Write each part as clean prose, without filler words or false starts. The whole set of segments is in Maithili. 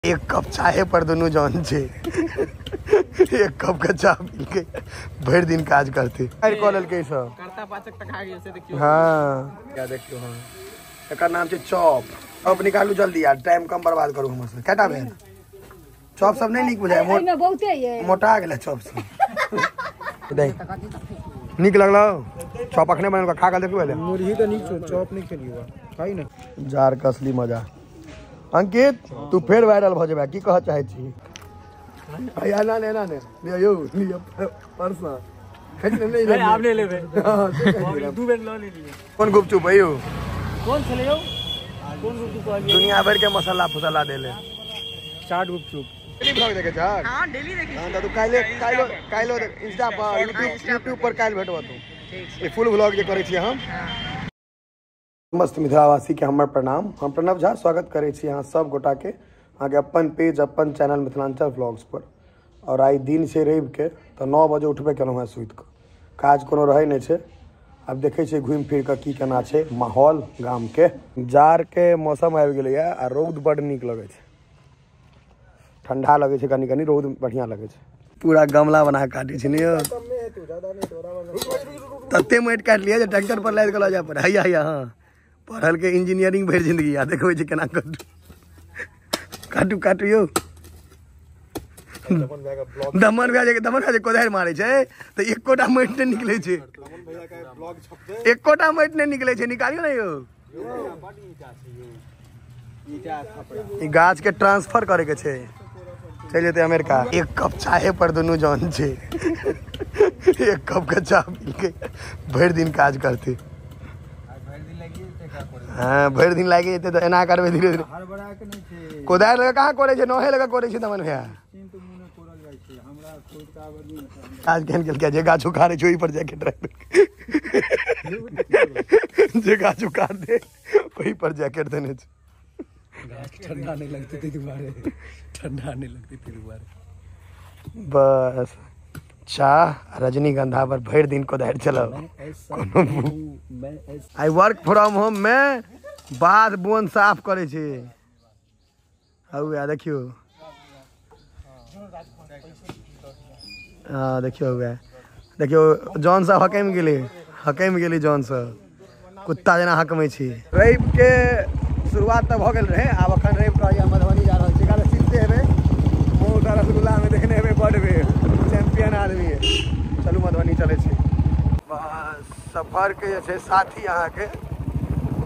एक कप चाहे पर दुनू जन छै। एक कप के चाह पी के भरि दिन काज करते। कऽ लेलकै सब करता पाचक तक आ गेल से देखियौ। हाँ क्या देखियौ। हाँ एकर नाम छै चॉप। चॉप निकालू जल्दी यार, टाइम कम बर्बाद करू हमर से। केटा भेल चॉप सब? नहीं नीक बुझाय, मोटा गेलै चॉप सब। नीक लगलो चॉप? अखने बनल खा के देखू पहिले। मुरही त नीक छौ, चॉप नहीं खेलियो, खाई ना जार के असली मजा। अंकित तू फेर वायरल भ जेबा, की कह चाहै छी? भैया ना ने ना ने लियो यौ, लियो पर्स खैच नहीं ले, आब ले लेबे। हां दू बेर ल लेलिए। कोन गुपचुप है यौ? कोन छलै यौ? कोन गुपचुप कहलिए? दुनिया भर के मसाला फसाला देले चाट गुपचुप। डेली ब्लॉग देखे छ? हां डेली देखे। हां त तू काइले काइलो काइलो इंस्टा पर यूट्यूब पर काइल भेटबो तू। ई फुल व्लॉग जे करै छी हम। मस्त मिथिलावासी के हमर प्रणाम। हम प्रणव झा स्वागत करै छी अहाँ सब गोटा के अहाँके अपन पेज अपन चैनल मिथिलांचल व्लॉग्स पर। और आइ दिन छै रवि के, तऽ 9 बजे उठबे केलहुँ हेँ सुति कऽ। काज कोनो रहै नहि छै। आब देखै छियै घुमि फिर कऽ की केना छै माहौल गाम के। जाड़ के मौसम आबि गेलैए आ रौद बड्ड नीक लगै छै, ठंडा लगै छै, कनि कनि रौद बढ़िआँ लगै छै। पूरा गमला बना कऽ काटै छै ने यौ, तते माटि काटि लिअ जे ट्रैक्टर पर लादि कऽ लऽ जाय पड़ै। हैया हैया हाँ पढ़ल के इंजीनियरिंग भरि जिंदगी आ देखबै छै केना कटू काटू काटू यौ। दमन भैया जे दमन भैया जे कोदारि मारै छै तऽ एकोटा माटि नहि निकलै छै, एकोटा माटि नहि निकलै छै। निकालियौ ने यौ। ई गाछ के ट्रांसफर करे के छै, चलि जेतै अमेरिका। एक कप चाहे पर दुनू जन छै। एक कप के चाह पी के भरि दिन काज करते। हाँ भरि दिन लागि जेतै तऽ एना करबै धीरे धीरे। कोदारि लऽ कऽ कहाँ कोरै छै, नहे लऽ कऽ कोरै छै दमन भैया। काज केहन केलकै जे गाछ उखाड़ै छै ओहि पर जैकेट राखि देलकै, जे गाछ उखाड़ दे ओहि पर जैकेट देने छै। ठंडा नहीं लगती ताहि दुआरे, ठंडा नहीं लगती ताहि दुआरे। बस चाह रजनीगंधा पर भरि दिन कोदारि चलाउ। I work from होम में बाध बोन साफ करै छी। हौ देखियौ, हाँ देखियौ देखियौ जॉन सब हकमि गेलै, हकमि गेलै जॉन सब, कुत्ता जेना हकमै छी। रवि के शुरुआत तऽ भऽ गेल रहै, आब अखन रवि के मधुबनी जा रहल छी। काल्हि चिन्हते हेबै, मोटा रसगुल्ला में देखने हेबै, बड बेर चैंपियन आदमी है। चलू मधुबनी चलै छी। बस सफर के जे छै साथी अहाँके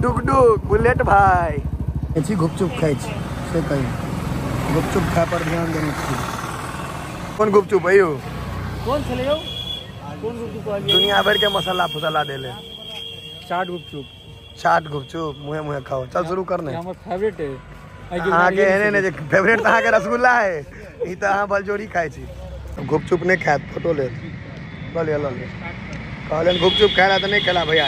डुगडुग बुलेट भाई। छी गुपचुप खाइ छी से कही, गुपचुप खाय पर ध्यान देने छी। कोन गुपचुप है यौ? कोन छलै यौ? कोन गुपचुप कहलिए? दुनिया भर के मसाला फसाला देले चाट गुपचुप। चाट गुपचुप मुँहे मुँहे खाओ। चल शुरू कर ने। हमर फेवरेट है अहाँके। एहने ने जे फेवरेट तऽ अहाँके रसगुल्ला है, ई तऽ अहाँ बलजोरी खाइ छी। गुपचुप नहि खायत, फोटो लेत। लऽ लिअ लऽ लिअ। कहलनि गुपचुप खाय ला तऽ नहि खेला भैया।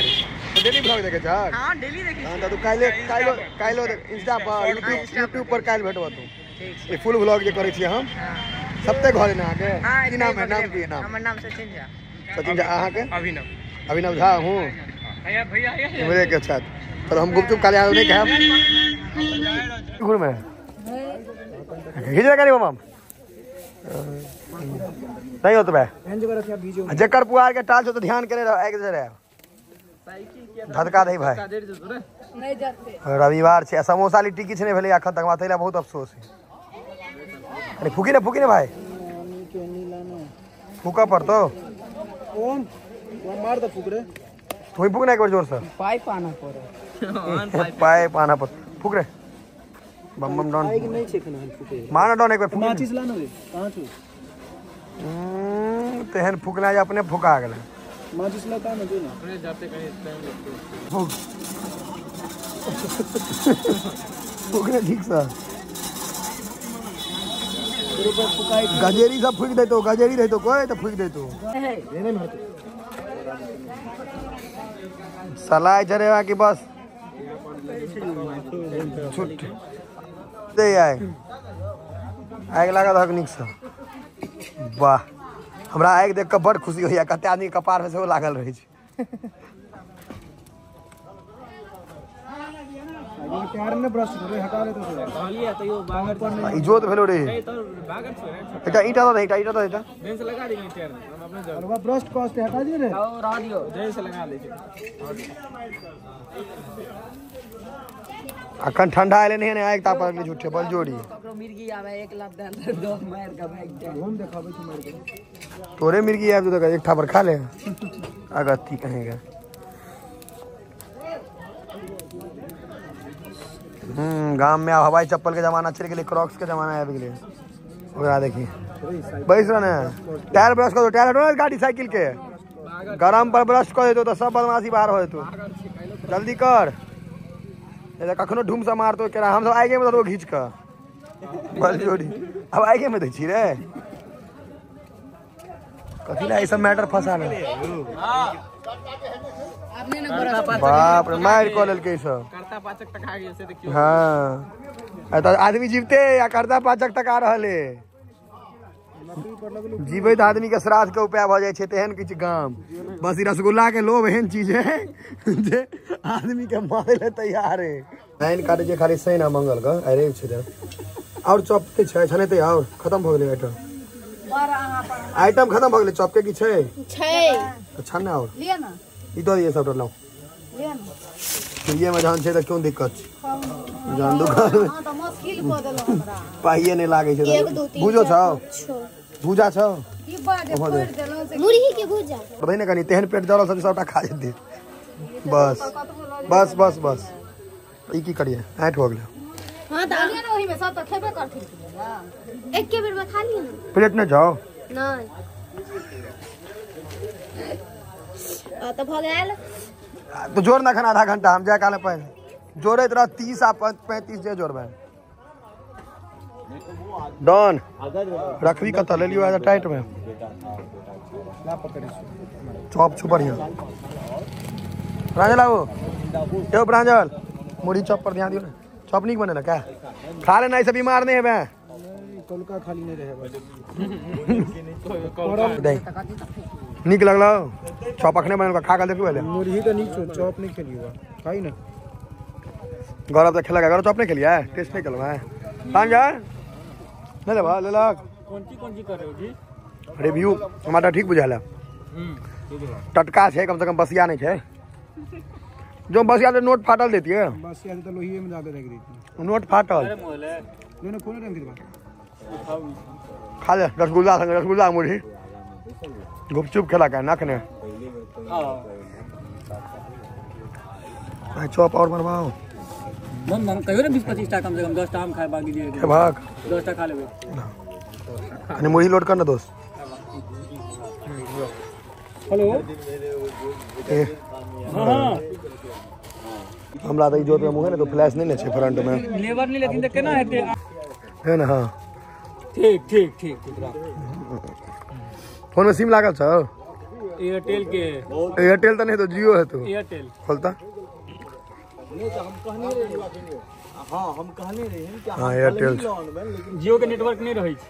डेली ब्लॉग देखे छ? हां डेली देखे। हां त तू काइले काइलो काइलो इंस्टा पर यूट्यूब पर काइल भेटबो तू। ई फुल व्लॉग जे करै छियै हम सबते घरे ने अहाँके। की नाम है? नाम की नाम? हमर नाम सचिन झा। सचिन झा। अहाँके? अभिनव। अभिनव झा हूँ भैया। भैया इमरे के साथ। चलो हम गुपचुप काले आलू नहीं खाएब। घूर में घिच करी माम नहीं होत बे। जेकर पुआर के टाल छौ तऽ ध्यान केने रह, आगि जरे धधका दही भाई। रविवार छै, समोसा लिट्टी किछु नहि भेलै एखन तक, ताहि लए बहुत अफसोस है। अरे फूकी ने फूकी ने भाई, फूका पड़तो। मार दे फूक रे। तू फूक ना एक बार जोर से। पाइप आना पड़े, पाइप आना पड़। फूक रे बम बम डॉन। नहीं छै खना फूके। मार डॉन एक बार फूक। माचिस लानो रे, कहां छौ? तेहन फूकना जे अपने फूका गेलै। माचिस ला का न जो ना अपने जाते कहीं टाइम लगते। फूक फूक ने ठीक से। गजेरी सब फूक देतो, गजेरी रहतो कोई तो फूक देतो। सलाइ चढ़ेबा की बस छुट दे। आगि आगि लागल हक नीक से। वाह हमरा आगि देख कऽ बड़ खुशी होइया। कते आदमी कपार में सेहो लागल रहै छै। टायर ने ब्रश करे हटा ले तो कहलिए तैयो बागर पर इजोत भेलो रे। तो बागर छै एकटा ईटा दे, एकटा ईटा दे, बेंच लगा दी टायर में हम अपने जाओ। अरे ब्रश कॉस्ट हटा दिए रे और रह दियो जेन से लगा ले छै। अखन ठंडा आले नहीं ने आग ताप के झूठे बल जोड़ी ककरो मिर्गी आवे एक लाख दे दो मार के भाग जाए। हम देखाबै छी मार के तोरे मिर्गी आब तो एक थापर खा ले अगत्ती कहेगा। गाम में अब हवाई चप्पल के जमाना चल गेलै, क्रॉक्स के जमाना आबि गेलै। ओकरा देखी बैस रह ने, टायर ब्रश कर दो, टायर हटो गाड़ी साइकिल के गरम पर ब्रश कर देतो तो सब बदमाशी बाहर हो जेतो। जल्दी कर, नहीं कखनो ढूम से मारतो केरा। हम सब आगे में घींच कऽ बल जोड़ी अब आगे में दै छी रे कथी ला ई सब मैटर फंसा ले। बाप रे मार कऽ लेलकै सब। करता पाचक तक आ गेल से देखियो। हाँ तो आदमी जीवते या करता पाचक तक आ रहल है। जीवैत आदमी के श्राद्ध के उपाय भऽ जाइ छै तेहन किछु गाम। बस ई रसगुल्ला के लोभ एहन चीज है जे आदमी के मारे ले तैयार है। लाइन काटे छै खाली शनि आ मंगल के अरे छै। और चॉप के छै छनेतै और खत्म भऽ गेलै आइटम। आइटम खत्म भऽ गेलै चॉप के की छै छै अच्छा ना और लिअ ना ई दऽ दिअ सबटा लाउ लिअ ना। फ्रीए में जहन छै तऽ क्यों दिक्कत छै जहन दुकान में हां तऽ मुश्किल कऽ देलौ हमरा पाइए नहि लागै छै। भूजो छौ भूजा छौ की बाजे फोड़ देलौ से मुरही के भूजा पता ने कनी तेहन पेट जरल सब सबटा खा जेतै। बस बस बस बस ई की करिए ऐठ हो गेलै। हां तऽ लिअ ना ओही में सब तऽ खेबे करथिन एके बेर में खा लिअ ना। प्लेट ने जाओ नहीं तऽ भ गेल तो जोर ना खाना आधा घंटा हम जाय काले पहले जोड़े तोरा 30 आ 35 जे जोड़बै डन रखबी कतऽ ले लियो आज टाइट में चॉप छु बढ़िया। प्रांजल आओ यो प्रांजल मुरही चॉप पर ध्यान दियो ना। चॉप नीक बनेला क्या खा लेना ऐसे बीमार नहीं हेबे। कलका खाली नहीं रहे बस नीक लगलो चॉप अखने बनल खा के देखू पहले। मुरही त नीक छौ चॉप नहीं खेलियो खाई ना। गौरव तो खेलक गौरव चॉप नहीं खेलिया टेस्ट नहीं केलौ है प्रांजल नहीं लेबा लेलक। कौन चीज कर रहे हो जी रिव्यू हमरा ठीक बुझायल टटका छै कम से कम बसिया नहीं छै। जो बसिया तो नोट फाटल देती है बसिया तो लोहिए में ज्यादा रख देती नोट फाटल। अरे ने कोन रंग दिबा खा ले रसगुल्ला संग रसगुल्ला मुरही गुपचुप खेला का नखने। हां चॉप और बनवाओ मन कहियो ने 20-25 टा कम से कम 10 टा हम खाए बाकी जे भाग 10 टा खा लेबे। अने मुरही लोड कर ना दोस्त। हेलो हां हमरा त इजोत में मुंह है ने तो फ्लैश नहीं ने छै फ्रंट में लेबर नहीं लेथिन त केना हेतै है ना। हां ठीक ठीक ठीक ठीक राख। फोन में सिम लागल छौ एयरटेल के? एयरटेल त नहीं तो जियो है तो एयरटेल खोलता नहीं तो हम कहने रहे। हां हम कहने रहे कि हां एयरटेल जियो के नेटवर्क नहीं रहै छै।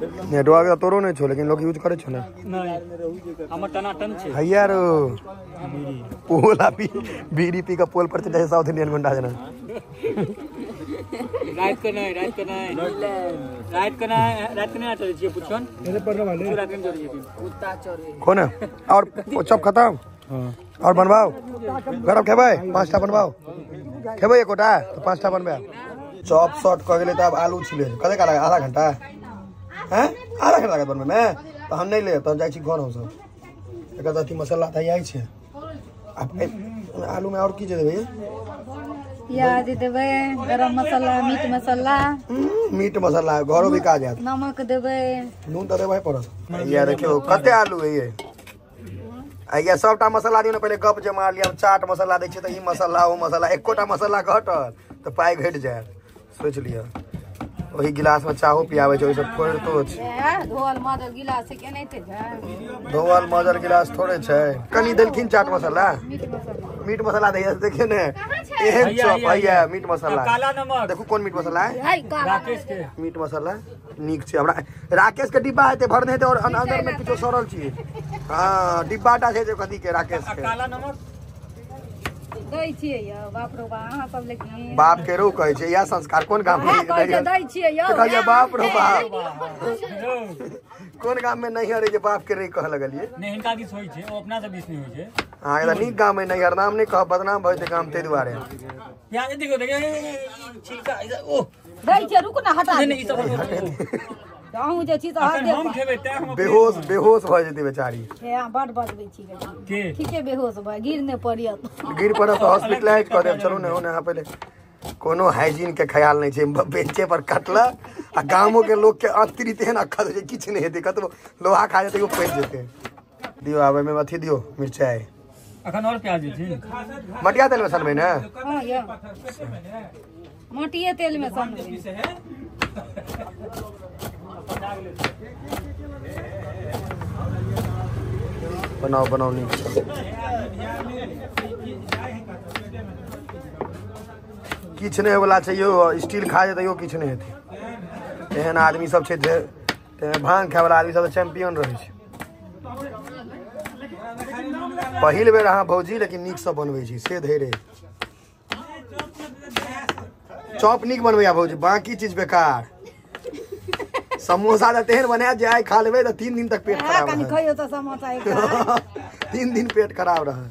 नेटवर्क त तोरो नहीं छौ लेकिन लोग यूज करे छौ ना। नहीं हमर टनाटन छै हैया रो पोल आ बीड़ी पी के पोल पर चढ़ जाय साउथ इंडियन गुंडा जना। रात के नहीं रात के नहीं रात के नहीं रात के नहीं चलै छियै पुछन मेरे पर वाले रात के चलै छियै कुत्ता चोरी कौन है और चॉप खत्म। और बनवाओ गरम खेबै 5टा बनवाओ खेबै एकोटा तो 5टा बनबे। चॉप शॉर्ट क गेलै त अब आलू छिले कते का लगा आधा घंटा हैं आधा घंटा लागत बनबै में तो हम नहीं लेब तब जाइ छी घर हम सब। एकर अथी मसाला त आई छै आलू में और की जे देबै? प्याज देबै, गरम मसाला, मीट मसाला। मीट मसाला घरो बिका जायत। नमक देबै, नून त देबै पड़त। या देखियो कते आलू है ये। आ सबटा मसाला दियौ ने पहिले गप जे मार लिया। चाट मसाला दै छै त ई मसाला ओ मसाला एकोटा मसाला घटल त पाइ घटि जायत। सोचि लिअ ओही गिलास में चाहो पियाबै छै ओहि सब फोड़ितो छै। धोअल माजल गिलास छै केनाहिते छै। धोअल माजल गिलास थोड़े छै। कनि देलखिन चाट मसाला मीट मसाला दैया देखियो ने एहन चॉप हैया मीट मसाला काला नमक। देखू कोन मीट मसाला है राकेश के मीट मसाला नीक छै। हमरा राकेश के डिब्बा हेतै भरने हेतै और अंदर में किछो सड़ल छी। हां डिब्बा टा छै जे कथी के राकेश के काला नमक दै छियै यौ बाप रो बा अहाँ सब लेकिन बाप के रो कहै छै या संस्कार कोन गाम में कहै छै दै छियै यौ कहलियै बाप रो बाप कोन गाम में नैहर जे बाप के रे कह लगलियै नहीं हिनका दिस होई छै ओ अपना सब दिस नहीं होई छै। हां एकरा नीक गाम है नैहर नाम नहीं कह बदनाम भऽ जेतै गाम ताहि दुआरे। प्याज देखो देखो छिलका ओ दै छै रुक ना हटा नहीं ई सब अहूँ जे छी तऽ हट हम खेबै तैं हम बेहोश बेहोश भऽ जेतै बेचारी। हे बड बजबै छी के ठीके बेहोश भऽ गिर नहि पड़ियत गिर पड़त तऽ हॉस्पिटलाइज कऽ देब। चलू ने ओने अहाँ पहिले कोनो हाइजीन के ख्याल नहीं छै बेंचे पर कटलक आ गामो के लोक के अतिरिक्त एहन अक्खत होइ छै किछु नहि हेतै कतबो लोहा खा जेतै ओ पचि जेतै। दियौ आब एहिमे अथी दियौ मिरचाइ अखन और प्याज छै मटिया तेल में सनबै ने। हां यौ मटिये तेल में सनबै। बनाओ बनाओ नीक किछु नहि होइवला छै यौ स्टील खा जेतै यौ किछु नहि हेतै। एहन आदमी सब छै जे भांग खायवला आदमी सब चैंपियन रहै छै। पहिल बेर अहाँ भौजी लेकिन नीकसँ बनबै छी से धैर्य। चॉप नीक बनबैया भौजी बाकी चीज बेकार। समोसा तऽ तेहन बनायत जे आइ खा लेबै तऽ 3 दिन तक पेट खराब रहत। खइयो तऽ समोसा 3 दिन पेट खराब रहत।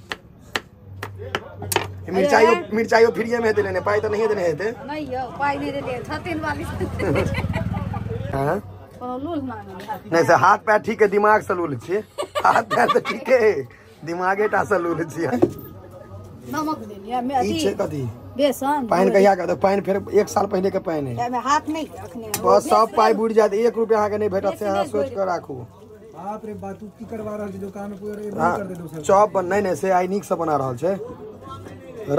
मिरचाइयो मिरचाइयो फ्रीए में हेतै लेने पाइ तऽ नहिए देने हेतै। नहीं यौ पाइ नहि देलियै छथिन वाली। हां कोनो लूल मांगल नहीं से हाथ पैर ठीक है दिमाग से लूल छी हाथ पैर तऽ ठीके है दिमागे टा से लूल छी। नमक देलियै मे ई छै कथी बेसन पानि कहिया के पानि फेर 1 साल पहिले के पानि है एमे हाथ नहीं अखने बस सब पाइ बुड़ि जायत 1 रुपया अहाँ के नहीं भेटत से अहाँ सोच के राखू। बाप रे बात की करवा रहल छै दुकान में पूरा कर दे दोसर चॉप बन नहीं नहीं से आइ नीक से बना रहल छै।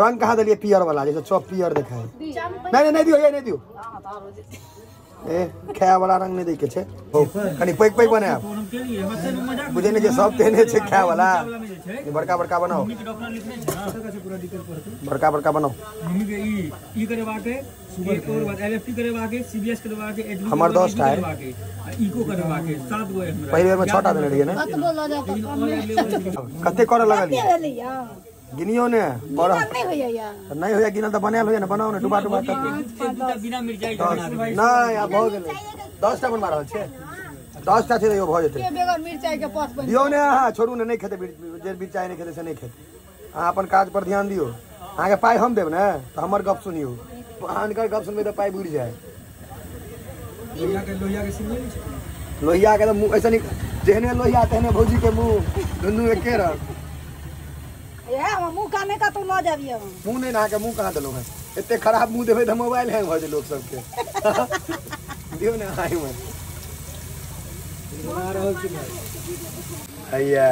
रंग कहाँ देलियै पियर वाला जैसे चॉप पियर देखाय। नहीं नहीं नहीं दियौ ये नहीं दियौ ए खाय वाला रंग नहीं दै के छै कनि पैघ पैघ बनायब बुझै नहीं छै सब तेहने छै खाय वाला बड़का बड़का बनाओ बड़का बड़का बनाओ। मम्मी के ई करेबा के एक और एलएफटी करेबा के सीबीएस करेबा के हमर 10 टा है इको करेबा के 7 गो हमरा पहिल बेर में 6 टा देने रहियै ने कतबो ल जात कते करऽ लगलियै गिनियो ने बड़ा नहीं होइया यार नहीं होइया गिनल त बनायल होइया ने बनाओ ने डुबा डुबा तक बिना मिरचाई के बना देबै नहीं आब भऽ गेलै 10 टा बनवा रहल छै 10 टा छै तैयो भऽ जेतै के बेगर मिरचाई के पास बन दियौ ने अहाँ छोड़ू ने नहीं खेतै जे मिरचाई नहीं खेतै से नहीं खेतै। अहाँ अपन काज पर ध्यान दियौ अहाँके पाइ हम देब ने तऽ हमर गप सुनियौ अहाँके गप सुनबै तऽ पाइ बुड़ि जाय। लोहिया के तऽ मुँह ऐसे जेहने लोहिया तेहने भौजी के मुँह दुनू एके रंग। मुँह काने का तो लऽ जाबियै मुँह नहीं अहाँके मुँह कहाँ देलहुँ हेँ एते खराब मुँह देबै तऽ मोबाइल हैंग भऽ जेतै लोक सबके दियौ ने अहाँ में हैया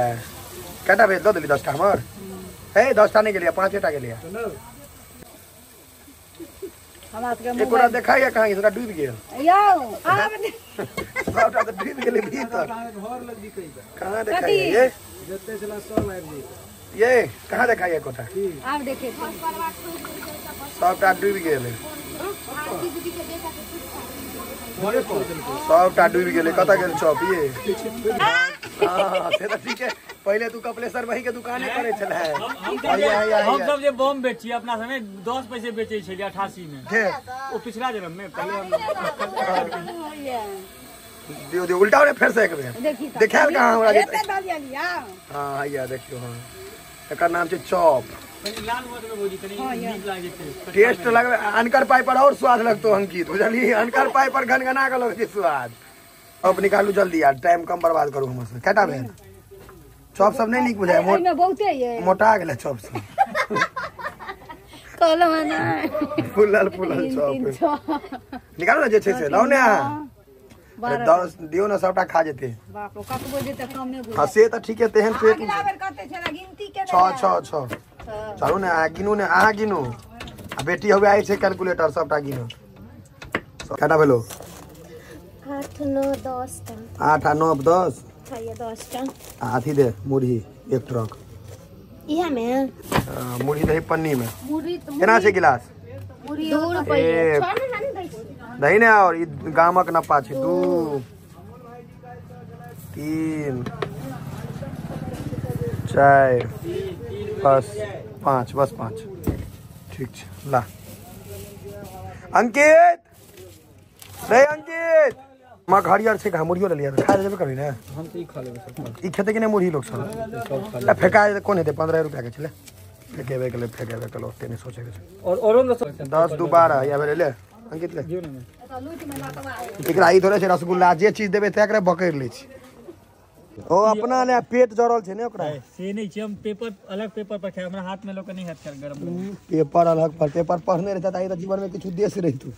कटा भेज दऽ देली 10 टा हमर हे 10 टा नहीं गेलियै 5 टा गेलियै। एकोटा देखाइए कहाँ गेल डूबि गेल यौ आब सबटा तऽ डूबि गेलै भीतर कहाँ देखाइए ये जते छला सब आबि जेतै ये कहाँ देखाइए एकोटा आब देखे सबटा डूबि गेलै सबटा डूबि गेलै कतऽ गेल चॉप ये। हाँ से तऽ ठीक है पहिले तू कपिलेश्वर वही के दुकाने करै छलै। हम सब जे बम बेचिए अपना समय 10 पैसे बेचै छलियै 88 में ओ पिछला जन्म में पहिले हम दियो दियो उल्टा ने फेर से एक बेर देखायल कहाँ हमरा हां हैया देखियौ। हां एकर नाम छै चॉप लाल मत में भौजी कनी नीक लागे छै टेस्ट लगबे अनकर पाइ पर और स्वाद लगतो अंकित बुझलियै अनकर पाइ पर घनघना के लगै छै स्वाद। अब निकालू जल्दी यार टाइम कम बर्बाद करू हमर से केटा भेल चॉप सब नहीं नीक बुझाय एहिमे बहुते ये मोटा गेलै चॉप सब कहलहुँ ना फुलल फुलल चॉप निकालू ने जे छै से लाउ ने अहाँ 10 दियौ ने सबटा खा जेतै बाप रे कतबो जेतै कमे बुझाय। हां से तऽ ठीके तेहन पेट अगिला बेर कते छला गिनती के 6 6 6 चलू ने अहाँ गिनू ने अहाँ गिनू आ बेटी हवे आइ छै कैलकुलेटर सबटा गिनू। केटा भेलो 8 9 10 टा 8 आ 9 10 ये 10 टा आ अथी दे मुरही 1 ट्रक इहा में मुरही दही पन्नी में मुरही केना छै गिलास मुरही 2 रुपैया 6 में ना दै छी दही ने और ई गामक नप्पा छै 2 3 4 बस। 5 बस 5 ठीक छै ला। अंकित रे अंकित मग हरियर छै का मुरहियो लेलियै खा लेबे करबी ने। हम त ई खा लेबै सब। ई खेते कि नै मुरही लोग सब फेका कोन हेतै 15 रुपया के छलै फेकेबे के फेकेबे के ओते नै सोचे के छै। और औरो 10 2 12 या भेलै ले अंकित ले। एकरा ई थोड़े छै रसगुल्ला जे चीज देबै ते एकरा बकैर लै छै। ओ अपना ने पेट जरल छै ने ओकरा से नहीं छै। हम पेपर अलग पेपर पर खाय हमरा हाथ में लोग नहीं हाथ कर गरम पेपर अलग पर पेपर पढ़ने रहता त जीवन में किछु उद्देश्य रहितु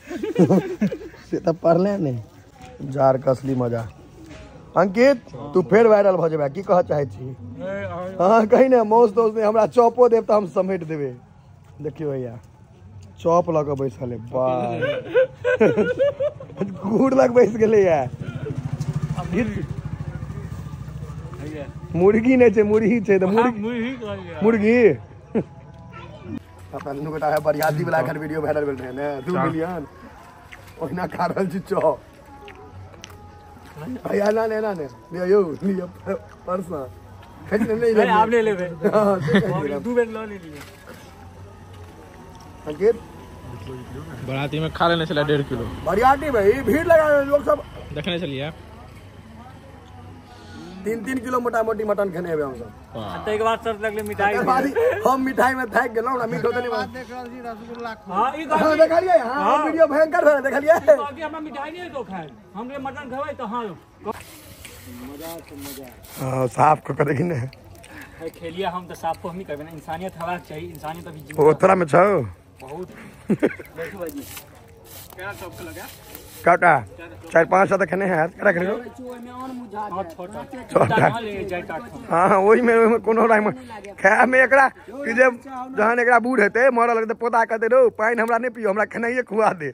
से त पढ़ले नहीं। जार के असली मजा। अंकित तू फेर वायरल भ जेबे की कह चाहे छी? हां कहीं ने मौस दोस्त ने हमरा चॉपो देब त हम समेट देबे। देखियो भैया चॉप लग के बैसल है वाह गुड़ लग बैस गेलै या मुर्गी नहीं छै मुर्गी छै त मुर्गी मुर्गी। अपना दुनू गोटा है बरियाती वाला एखन वीडियो वायरल भेल रहे ने 2 मिलियन ओहिना खा रहल छी चॉप। भैया ना ने ना ने लियो यौ लियो परसा नहीं ले आप ले लेबे। हां दू बेर ल लेलिए। अंकित बराती में खा लेने छला 1.5 किलो बरियाती में ई भीड़ लगा लोग सब देखने छलिए 3-3 किलो मोटा मोटी मटन खेने हेबे हम सब। तै के बाद सर लगले मिठाई हम मिठाई में थाक गेलौ ना मीठो त नहीं देख रहल छी रसगुल्ला। हां ई देखलिए हां वीडियो भयंकर भेल देखलिए। बाकी हमरा मिठाई नहीं तो खाए हमरे मटन खबै त हां मजा तो मजा। हां साफ क के देखि ने खेलिए हम त साफ को हम ही करबे ना। इंसानियत हवा चाहिए इंसानियत अभी ओ तोरा में छौ बहुत। देखो भाईजी केना टॉप के लगा काटा 4-5 त खेने है केना खेने हां छोटा ले जाय काट। हां ओहि में कोनो राय में खाय में एकरा कि जे जहन एकरा बूढ़ हेतै मरल लगतै पोता कहतै रौ पानि हमरा नहीं पियो हमरा खेनाइए खुआ दे।